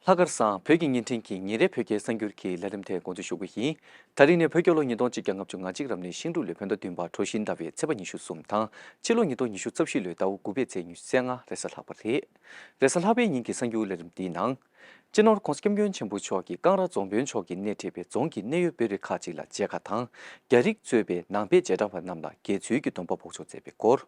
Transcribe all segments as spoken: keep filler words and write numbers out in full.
ལྷག་དཀར་བཟང་། བོད་ཀྱི་བརྙན་འཕྲིན་གྱི་ཉིན་རེའི་བོད་སྐད་གསར་འགྱུར་གྱི་ལས་རིམ་དེ་འགོ་འཛུགས་ཞུ་གི་ཡིན། ད་རིང་ནི་བོད་རྒྱལ་ལོ་ཉིས་སྟོང་གཅིག་བརྒྱ་ལྔ་བཅུ་ང་གཅིག་རབ་གནས་ཤིང་འབྲུག་ལོའི་བོད་ཟླ་བདུན་པ་གྲོ་བཞིན་ཟླ་བའི་ཚེས་པ་ཉི་ཤུ་གསུམ་དང་། ཕྱི་ལོ་ཉིས་སྟོང་ཉི་ཤུ་རྩ་བཞི་ལོའི་ཟླ་བ་དགུ་པའི་ཚེས་ཉི་ཤུ་རྩ་ལྔ་རེས་གཟའ་ལྷག་པ་རེད། རེས་གཟའ་ལྷག་པའི་ཉིན་གྱི་གསར་འགྱུར་ལས་རིམ་འདིའི་ནང་། སྤྱི་ནོར་༧གོང་ས་༧སྐྱབས་མགོན་ཆེན་པོ་མཆོག་གིས་ཀང་ར་རྫོང་དཔོན་མཆོག་གིས་སྣེ་ཁྲིད་པའི་རྫོང་གི་གནད་ཡོད་དཔོན་རིགས་ཁག་ཅིག་ལ་མཇལ་ཁ་དང་། རྒྱ་རིགས་གཙོས་པའི་ནང་པའི་རྗེས་འབྲང་པ་རྣམས་ལ་དགེ་ཚུལ་གྱི་སྡོམ་པ་འབོགས་ཆོག་མཛད་པའི་སྐོར།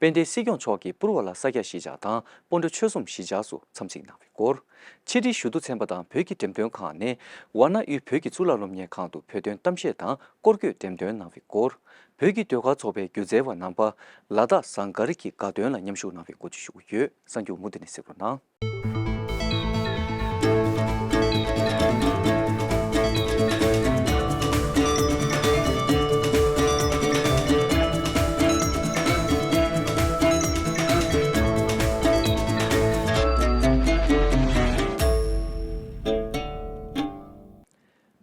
དཔལ་ལྡན་སྲིད་སྐྱོང་མཆོག་གིས་པུར་བ་ལ་ས་སྐྱ་གཞིས་ཆགས་དང་སྤོན་ཊ་ཆོལ་གསུམ་གཞིས་ཆགས་སུ་འཚམས་གཟིགས་གནང་བའི་སྐོར། ཕྱི་དྲིལ་ཞུ་གཏུག་ཚན་པ་དང་བོད་ཀྱི་འགྲེམས་སྟོན་ཁང་ནས་ཝཱ་ཎ་དབུས་བོད་ཀྱི་གཙུག་ལག་སློབ་གཉེར་ཁང་དུ་བོད་དོན་གཏམ་བཤད་དང་སྐོར་སྐྱོད་འགྲེམས་སྟོན་གནང་བའི་སྐོར། བོད་ཀྱི་ཟློས་གར་ཚོགས་པའི་སྒྱུ་རྩལ་བ་རྣམ་པ་ལ་དྭགས་ཟངས་དཀར་གྱི་དགའ་སྟོན་ལ་མཉམ་ཞུགས་གནང་བའི་སྐོར་བཅས་ཞུ་གི་ཡོད། གསར་འགྱུར་མུ་མཐུད་ནས་གཟིགས་རོགས་གནང་།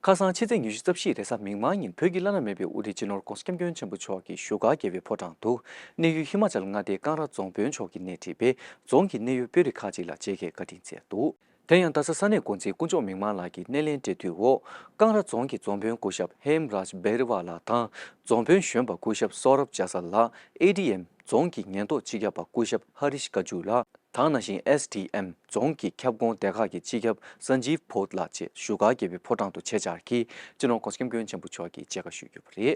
ཁ་སང་ཕྱི་ཚེས་ཉི་ཤུ་རྩ་བཞི་རེས་གཟའ་མིག་དམར་ཉིན་བོད་ཀྱི་བླ་ན་མེད་པའི་དབུ་ཁྲིད་སྤྱི་ནོར་༧གོང་ས་༧སྐྱབས་མགོན་ཆེན་པོ་མཆོག་གིས་བཞུགས་སྒར་རྒྱལ་བའི་ཕོ་བྲང་དུ་གནས་ཡུལ་ཧི་མ་ཅལ་མངའ་སྡེའི་ཀང་ར་རྫོང་དཔོན་མཆོག་གིས་སྣེ་ཁྲིད་པའི་རྫོང་གི་གནད་ཡོད་དཔོན་རིགས་ཁག་ཅིག་ལ་མཇལ་ཁའི་བཀའ་དྲིན་སྩལ་འདུག་དེ་ཡང་རྡ་ས་ས་གནས་འགོ་འཛིན་དཀོན་མཆོག་མིག་དམར་ལགས་ཀྱི་སྣེ་ལེན་གྲོས་བསྡུར་འོག་ཀང་ར་རྫོང་གི་རྫོང་དཔོན་སྐུ་ཞབས་ཧེམ་རཱཇ་བེ་རི་ཝ་ལགས་དང་རྫོང་དཔོན་གཞོན་པ་སྐུ་ཞབས་སོ་རབ་ཇ་ས་ལགས། ཨེ་ཌི་ཨེམ་རྫོང་གི་ཉེན་རྟོག་སྤྱི་ཁྱབ་པ་སྐུ་ཞབས་ཧ་རིཤ་ཀ་ཇུ་ལགས། དང་ནང་བཞིན་ཨེས་ཌི་ཨེམ་རྫོང་གི་ཁྱབ་ཁོངས་སྡེ་ཁག་གི་སྤྱི་ཁྱབ་སན་ཇིབ་བྷོད་ལགས་བཅས་བཞུགས་སྒར་རྒྱལ་བའི་ཕོ་བྲང་དུ་ཆེད་བཅར་གྱིས་སྤྱི་ནོར་༧གོང་ས་༧སྐྱབས་མགོན་ཆེན་པོ་མཆོག་གི་མཇལ་ཁ་ཞུས་ཡོད་པ་རེད།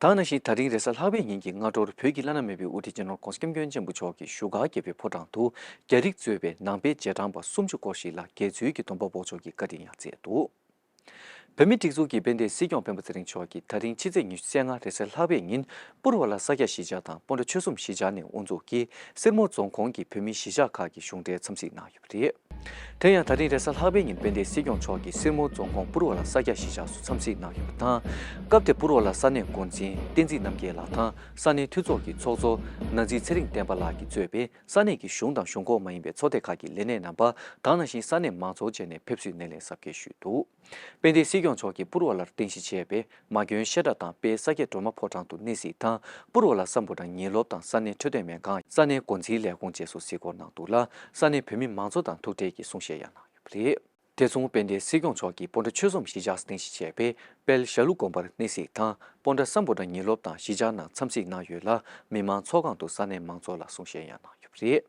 དང་ནང་བཞིན་ད་རིང་རེས་གཟའ་ལྷག་པའི་ཉིན་གྱི་སྔ་དྲོར་བོད་ཀྱི་བླ་ན་མེད་པའི་དབུ་ཁྲིད་སྤྱི་ནོར་༧གོང་ས་༧སྐྱབས་མགོན་ཆེན་པོ་མཆོག་གིས་བཞུགས་སྒར་རྒྱལ་བའི་ཕོ་བྲང་དུ་རྒྱ་རིགས་གཙོས་པའི་ནང་པའི་རྗེས་འབྲང་པ་སུམ་ཅུ་སྐོར་ཞིག་ལ་དགེ་ཚུལ་གྱི་སྡོམ་པ་འབོགས་ཆོག་གི་བཀའ་དྲིན་ཡང་སྩལ་འདུག་བོད་མིའི་སྒྲིག་འཛུགས་ཀྱི་དཔལ་ལྡན་སྲིད་སྐྱོང་སྤེན་པ་ཚེ་རིང་མཆོག་གིས་ད་རིང་ཕྱི་ཚེས་ཉི་ཤུ་རྩ་ལྔ་རེས་གཟའ་ལྷག་པའི་ཉིན་པུར་བ་ལ་ས་སྐྱ་གཞིས་ཆགས་དང་སྤོན་ཊ་ཆོལ་གསུམ་གཞིས་ཆགས་ནས་དབུ་འཛུགས་ཀྱིས་སེར་མོ་རྫོང་ཁོངས་ཀྱི་བོད་མིའི་གཞིས་ཆགས་ཁག་གི་གཞུང་འབྲེལ་འཚམས་གཟིགས་གནང་ཡོད་པ་རེད། དེ་ཡང་ད་རིང་རེས་གཟའ་ལྷག་པའི་ཉིན་དཔལ་ལྡན་སྲིད་སྐྱོང་མཆོག་གིས་སེར་མོ་རྫོང་ཁོངས་པུར་བ་ལ་ས་སྐྱ་གཞིས་ཆགས་སུ་འཚམས་གཟིགས་གནང་ཡོད་པ་དང་། སྐབས་དེར་པུར་བ་ལ་ས་གནས་འགོ་འཛིན་བསྟན་འཛིན་རྣམ་རྒྱལ་ལགས་དང་ས་གནས་འཐུས་ཚོགས་ཀྱི་ཚོགས་གཙོ་ནག་རྩིས་ཚེ་རིང་བསྟན་པ་ལགས་ཀྱིས་གཙོས་པའི་ས་གནས་ཀྱི་གཞུང་དང་གཞུང་ཁོངས་མ་ཡིན་པའི་ཚོགས་སྡེ་ཁག་གི་ལས་སྣེ་རྣམ་པ་དང་ནང་བཞིན་ས་གནས་མང་ཚོགས་བཅས་ནས་ཕེབས་བསུའི་སྣེ་ལེན་གཟབ་རྒྱས་ཞུས་འདུག་དཔལ་ལྡན་སྲིད་སྐྱོང་མཆོག་གིས་པུར་བ་ལར་རྟེན་གཞི་བྱས་པའི་མ་སྐྱོན་བཤད་གྲྭ་དང་དཔལ་ས་སྐྱ་སྒྲོལ་མ་ཕོ་བྲང་དུ་གནས་གཟིགས་དང་པུར་བ་ལ་སམ་བྷོ་ཊ་ཉིན་སློབ་དང་ས་གནས་འཕྲོད་བསྟེན་སྨན་ཁང་ས་གནས་འགོ་འཛིན་ལས་ཁུངས་བཅས་སུ་གཟིགས་སྐོར་གནང་འདུག་ལ། ས་གནས་བོད་མི་མང་ཚོགས་དང་ཐུག་འཕྲད་ཀྱིས་གསུང་བཤད་ཡང་གནང་ཡོད་པ་རེད། དེ་མཚུངས་དཔལ་ལྡན་སྲིད་སྐྱོང་མཆོག་གིས་སྤོན་ཊ་ཆོལ་གསུམ་གཞིས་ཆགས་སུ་རྟེན་གཞི་བྱས་པའི་དཔལ་ཞྭ་ལུ་དགོན་པར་གནས་གཟིགས་དང་སྤོན་ཊ་སམ་བྷོ་ཊ་ཉིན་སློབ་དང་གཞིས་ཆགས་ནང་འཚམས་གཟིགས་གནང་ཡོད་ལ། མི་མང་ཚོགས་ཁང་དུ་ས་གནས་མང་ཚོགས་ལ་གསུང་བཤད་ཡང་གནང་ཡོད་པ་རེད།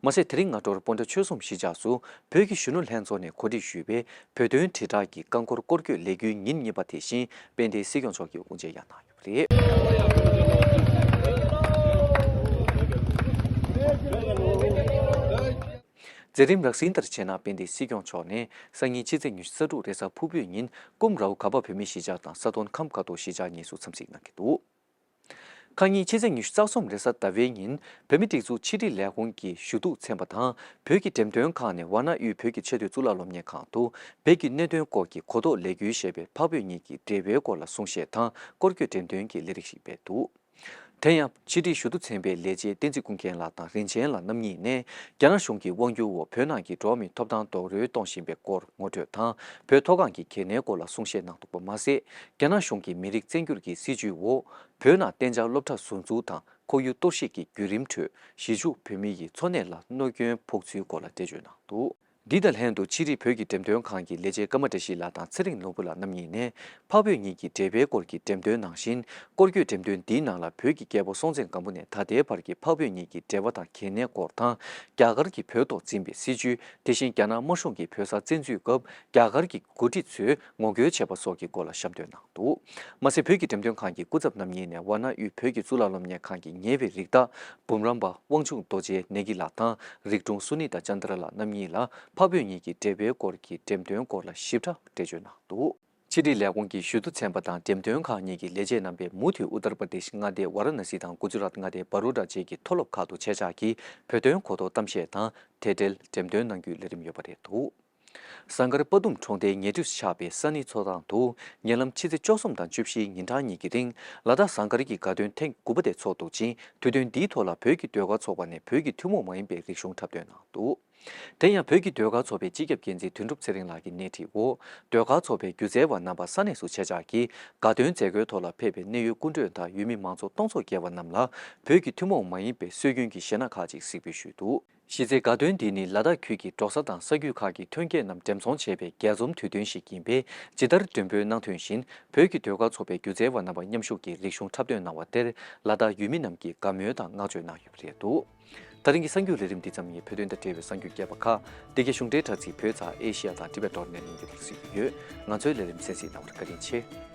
མ་ཟད་དེ་རིང་སྔ་དྲོར་སྤོན་ཊ་ཆོལ་གསུམ་གཞིས་ཆགས་སུ་བོད་ཀྱི་གཞོན་ནུ་ལྷན་ཚོགས་ནས་གོ་སྒྲིག་ཞུས་པའི་བོད་དོན་དྲིལ་བསྒྲགས་ཀྱི་རྐང་འཁོར་སྐོར་སྐྱོད་ལས་འགུལ་ཉིན་གཉིས་པ་དེ་བཞིན་དཔལ་ལྡན་སྲིད་སྐྱོང་མཆོག་གིས་དབུ་འབྱེད་ཡང་གནང་ཡོད་པ་རེད། མཛད་རིམ་རགས་ཟིན་ལྟར་བྱས་ན་དཔལ་ལྡན་སྲིད་སྐྱོང་མཆོག་ནས་སང་ཉིན་ཕྱི་ཚེས་ཉི་ཤུ་རྩ་དྲུག་རེས་གཟའ་ཕུར་བུའི་ཉིན་ཀུམ་རའོ་གྷ་པ་བོད་མིའི་གཞིས་ཆགས་དང་ས་དོན་ཁམས་ཁ་ཐོག་གཞིས་ཆགས་གཉིས་སུ་འཚམས་གཟིགས་གནང་གི་འདུག་ཁ་ཉིན་ཕྱི་ཚེས་ཉི་ཤུ་རྩ་གསུམ་རེས་གཟའ་ཟླ་བའི་ཉིན་བོད་མིའི་སྒྲིག་འཛུགས་ཕྱི་དྲིལ་ལས་ཁུངས་ཀྱི་ཞུ་གཏུག་ཚན་པ་དང་བོད་ཀྱི་འགྲེམས་སྟོན་ཁང་ནས་ཝཱ་ཎ་དབུས་བོད་ཀྱི་ཆེས་མཐོའི་གཙུག་ལག་སློབ་གཉེར་ཁང་དུ་བོད་ཀྱི་གནད་དོན་སྐོར་གྱི་གོ་རྟོགས་ལས་འགུལ་ཞེས་པའི་འཕགས་བོད་གཉིས་ཀྱི་འབྲེལ་བའི་སྐོར་ལ་གསུང་བཤད་དང་སྐོར་སྐྱོད་འགྲེམས་སྟོན་གྱི་ལས་རིགས་ཤིག་སྤེལ་འདུག་དེ་ཡང་ཕྱི་དྲིལ་ཞུ་གཏུག་ཚན་པའི་ལས་བྱེད་བསྟན་འཛིན་ཀུན་མཁྱེན་ལགས་དང་རིན་ཆེན་ལགས་རྣམ་གཉིས་ནས་རྒྱ་ནག་གཞུང་གི་དབང་སྒྱུར་འོག་བོད་ནང་གི་འགྲོ་བ་མིའི་ཐོབ་ཐང་རྡོག་རོལ་གཏོང་བཞིན་པའི་སྐོར་ངོ་སྤྲོད་དང་བོད་མཐོ་སྒང་གི་གལ་གནད་སྐོར་ལ་གསུང་བཤད་གནང་འདུག་པ་མ་ཟད། རྒྱ་ནག་གཞུང་གི་མི་རིགས་བཙན་སྒྱུར་གྱི་སྲིད་བྱུས་འོག་བོད་ནང་གཏན་འཇགས་སློབ་གྲྭ་ཟུར་འཛུགས་དང་ཁོར་ཡུག་གཏོར་བཤིག་གི་བརྒྱུད་རིམ་ཁྲོད་གཞིས་བཞུགས་བོད་མི་ཡི་འཚོ་གནས་ལ་གནོད་སྐྱོན་ཕོག་ཚུལ་སྐོར་ལ་འགྲེལ་བརྗོད་གནང་འདུག་འདི་དང་ལྷན་དུ་ཕྱི་དྲིལ་བོད་ཀྱི་འགྲེམས་སྟོན་ཁང་གི་ལས་བྱེད་ཀརྨ་བཀྲ་ཤིས་ལགས་དང་ཚེ་རིང་ནོར་བུ་ལགས་རྣམ་གཉིས་ནས་འཕགས་བོད་གཉིས་ཀྱི་འབྲེལ་བའི་སྐོར་གྱི་འགྲེམས་སྟོན་ནང་བཞིན་སྐོར་སྐྱོད་འགྲེམས་སྟོན་འདིའི་ནང་ལ་བོད་ཀྱི་རྒྱལ་པོ་སྲོང་བཙན་སྒམ་པོ་ནས་ད་ལྟའི་བར་གྱི་འཕགས་བོད་གཉིས་ཀྱི་འབྲེལ་བ་དང་གལ་གནད་སྐོར་དང་རྒྱ་གར་གྱིས་བོད་ཐོག་འཛིན་པའི་སྲིད་བྱུས། དེ་བཞིན་རྒྱ་ནག་དམར་གཞུང་གིས་བོད་ས་བཙན་འཛུལ་སྐབས་རྒྱ་གར་གྱི་འགོ་ཁྲིད་ཚོས་ངོ་རྒོལ་བྱས་པ་སོགས་ཀྱི་སྐོར་ལ་ཞབས་འདེགས་གནང་འདུག་མ་ཟད་བོད་ཀྱི་འགྲེམས་སྟོན་ཁང་གི་སྐུ་ཚབ་རྣམ་གཉིས་ནས་ཝཱ་ཎ་དབུས་བོད་ཀྱི་གཙུག་ལག་སློབ་གཉེར་ཁང་གི་ཉེ་བའི་རིགས་བདག་འབུམ་རམས་པ་དབང་ཕྱུག་རྡོ་རྗེ་ནེ་གི་ལགས་དང་རིག་དྲུང་སུ་ནི་ཏཱ་ཅན་དྲ་ལགས་རྣམ་གཉིས་ལ་འཕགས་བོད་གཉིས་ཀྱི་འབྲེལ་བའི་སྐོར་གྱི་འགྲེམས་སྟོན་སྐོར་ལ་ཞིབ་ཕྲ་འགྲེལ་བརྗོད་གནང་འདུག་ཕྱི་དྲིལ་ལས་ཁུངས་ཀྱི་ཞུ་གཏུག་ཚན་པ་དང་འགྲེམས་སྟོན་ཁང་གཉིས་ཀྱི་ལས་བྱེད་རྣམ་པས་མུ་མཐུད་ཨུ་ཏར་པར་དེཤ་མངའ་སྡེའི་ཝཱ་ར་ཎ་སི་དང་གུ་ཇུ་རཱཏ་མངའ་སྡེའི་བཱ་རོ་ཌ་བཅས་ཀྱི་མཐོ་སློབ་ཁག་ཏུ་ཆེད་བཅར་གྱིས་བོད་དོན་གོ་རྟོགས་གཏམ་བཤད་དང་དེ་འབྲེལ་འགྲེམས་སྟོན་གནང་རྒྱུའི་ལས་རིམ་ཡོད་པ་རེད་འདུག་ཟངས་དཀར་དཔའ་གཏུམ་གྲོང་རྡལ་ཉེ་འཁྲིས་སུ་ཆགས་པའི་ས་གནས་མཚོ་ཐང་དུ་ཉེ་ལམ་ཕྱི་ཚེས་བཅུ་གསུམ་དང་བཅུ་བཞིའི་ཉིན་གྲངས་གཉིས་ཀྱི་རིང་ལ་དྭགས་ཟངས་དཀར་གྱི་དགའ་སྟོན་ཐེངས་དགུ་པ་དེ་ཚོགས་འདུག་ཅིང་དུས་སྟོན་འདིའི་ཐོག་ལ་བོད་ཀྱི་ཟློས་གར་ཚོགས་པ་ནས་བོད་ཀྱི་ཐུན་མོང་མ་ཡིན་པའི་རིག་གཞུང་འཁྲབ་སྟོན་གནང་འདུག་དེ་ཡང་བོད་ཀྱི་ཟློས་གར་ཚོགས་པའི་སྤྱི་ཁྱབ་འགན་འཛིན་དོན་གྲུབ་ཚེ་རིང་ལགས་ཀྱི་སྣེ་ཁྲིད་འོག་ཟློས་གར་ཚོགས་པའི་སྒྱུ་རྩལ་བ་རྣམ་པ་ས་གནས་སུ་ཆེད་བཅར་གྱིས་དགའ་སྟོན་མཛད་སྒོའི་ཐོག་ལ་ཕེབས་པའི་གནད་ཡོད་སྐུ་མགྲོན་དང་ཡུལ་མི་མང་ཚོགས་སྟོང་ཚོགས་བརྒལ་བ་རྣམས་ལ་བོད་ཀྱི་ཐུན་མོང་མ་ཡིན་པའི་སྲོལ་རྒྱུན་གྱི་གཞས་སྣ་ཁག་ཅིག་གཟིགས་འབུལ་ཞུས་འདུག་གཞི་རྩའི་དགའ་སྟོན་འདི་ནི་ལ་དྭགས་ཁུལ་གྱི་འབྲོག་ས་དང་ས་ཁུལ་ཁག་གི་ཐོན་སྐྱེད་རྣམས་འགྲེམས་ཚོང་བྱེད་པའི་རྒྱས་འཛོམས་དུས་སྟོན་ཞིག་ཡིན་པས། ཇི་ལྟར་མགྲོན་འབོད་གནང་དོན་བཞིན་བོད་ཀྱི་ཟློས་གར་ཚོགས་པའི་སྒྱུ་རྩལ་བ་རྣམ་པ་མཉམ་ཞུགས་ཀྱིས་རིག་གཞུང་འཁྲབ་སྟོན་གནང་བ་དེར་ལ་དྭགས་ཡུལ་མི་རྣམས་ཀྱིས་དགའ་མོས་དང་བསྔགས་བརྗོད་གནང་ཡོད་པ་རེད་འདུག་ད་རིང་གི་གསར་འགྱུར་ལས་རིམ་འདི་ཙམ་ཡིན། བོད་དོན་དང་འབྲེལ་བའི་གསར་འགྱུར་རྒྱས་པ་ཁག་འདི་གའི་གཞུང་འབྲེལ་དྲ་ཚིགས་བོད་ཚ་ཨེ་ཤི་ཡ་དང་Tibet dot net ཡིན་གྱི་ལ་གཟིགས་ཀྱི་ཡོད། ང་ཚོའི་ལས་རིམ་གསན་གཟིགས་གནང་བར་བཀའ་དྲིན་ཆེ།